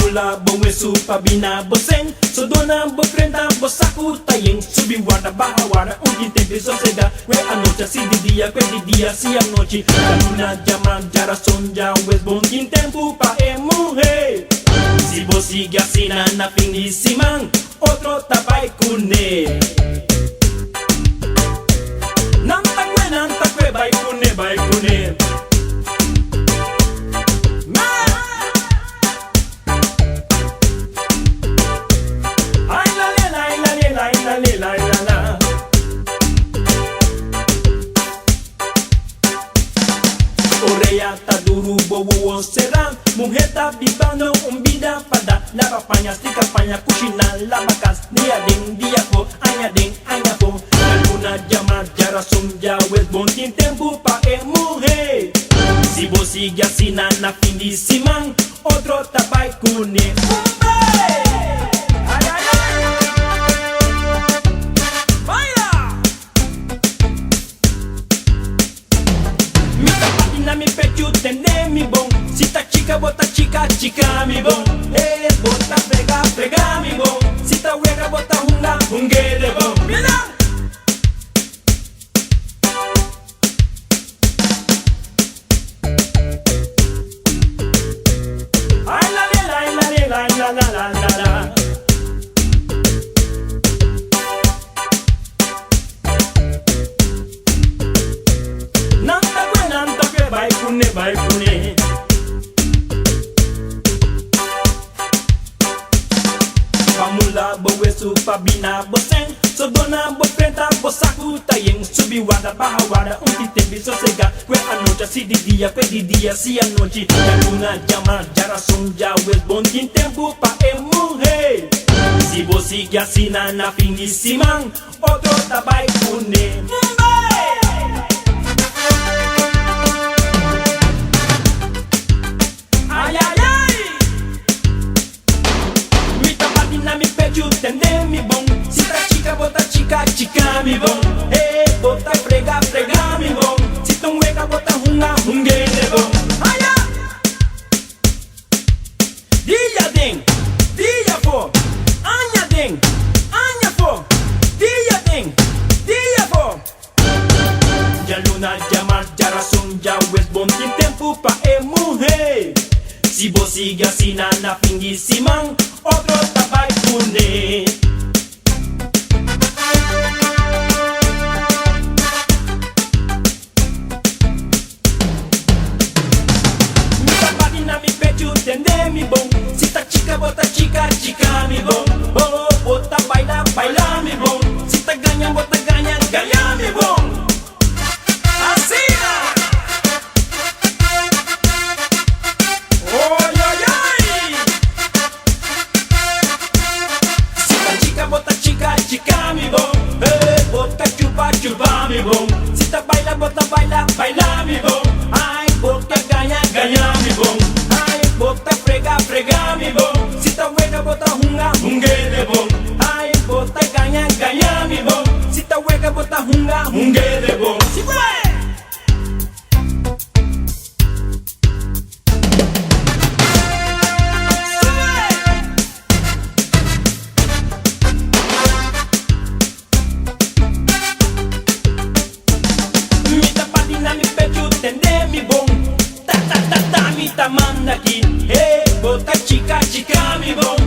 mula bo wesu pa bina bo sen Sodona bo frenta bo saku ta yen Subi warda baha warda un tin tempi sosega Kue anochi si di dia kue di dia si anochi Djaluna djamars djarason djawes bon tin tempu pa e muhe Si bo sigui asina na fin di siman otro ta bai kuné Nan ta kue nan ta kue bai kuné bai kuné. Ay la le la la le la la le la la la. Orea ta duru bo wowo sera. Muher ta bibando un bida fada. Laba paña, stika paña, kushina, laba kas. Dia den, dia afó, aña den, aña afó. Djaluna, djamars, djarason, djawes, bon tin tempu pa e muher. Si bo sigui asina na fin di siman, otro ta bai kuné. Un be! Ay, ay, ay! Baila! Mi ta bati na mi pechu, tende mi bon. Si ta chika bo ta chika, chika mi bon. Eh, bo ta frega, frega mi bon. Si ta wega bo ta hunga, hunge de bon. Mira! Ay la le la la le la la la la la la. Nan ta kue nan ta kue bai kune bai kune. Pa mula bo wesu pa bina bo sen So dona bo frenta bo saku ta yen Subi warda baha warda un ti tembi sosega Kue anochi si di dia kue di dia si anochi Djaluna djamars djarason djawes bon tin tempu pa e muhe Si bo sigui asina na fin di siman Otro ta bai kuné. Ay ay ay! Mi ta bati na mi pechu, tende mi bon. Si ta chika bo ta chika, chika mi bon. Hey, bo ta frega, frega mi bon. Si ta un wega bo ta hunga, hunge de bon. Aya! Dia den, dia afó, aña den, aña afó, dia den, dia afó. Djaluna, djamars, djarason, djawes, bon tin tempu pa e muhé. Si bo sigui asina na fin di siman, otro ta bai kuné. Mi ta bati na mi pechu, tende mi bon. Si ta chika bo ta chika, chika mi bon. Oh, bo ta baila, baila mi bon. Si ta gaña bo ta gaña, gaña mi bon. Asina! Oy oy oy! Si ta chika bo ta chika, chika mi bon. Eh, bo ta chupa, chupa mi bon. Si ta baila bo ta baila, baila mi bon. Ai, bo ta gaña, gaña mi bon. Ai, bo ta frega, frega mi bon. Si ta wega bo ta hunga, hunge de bon. Ai, bo ta gaña, gaña mi bon. Si ta wega bo ta hunga, hunge de bon. Si fue! Mi ta bati na mi pechu, tende mi bon. Ta ta ta ta mi ta manda aki. Hey, bo ta chika chika mi bon.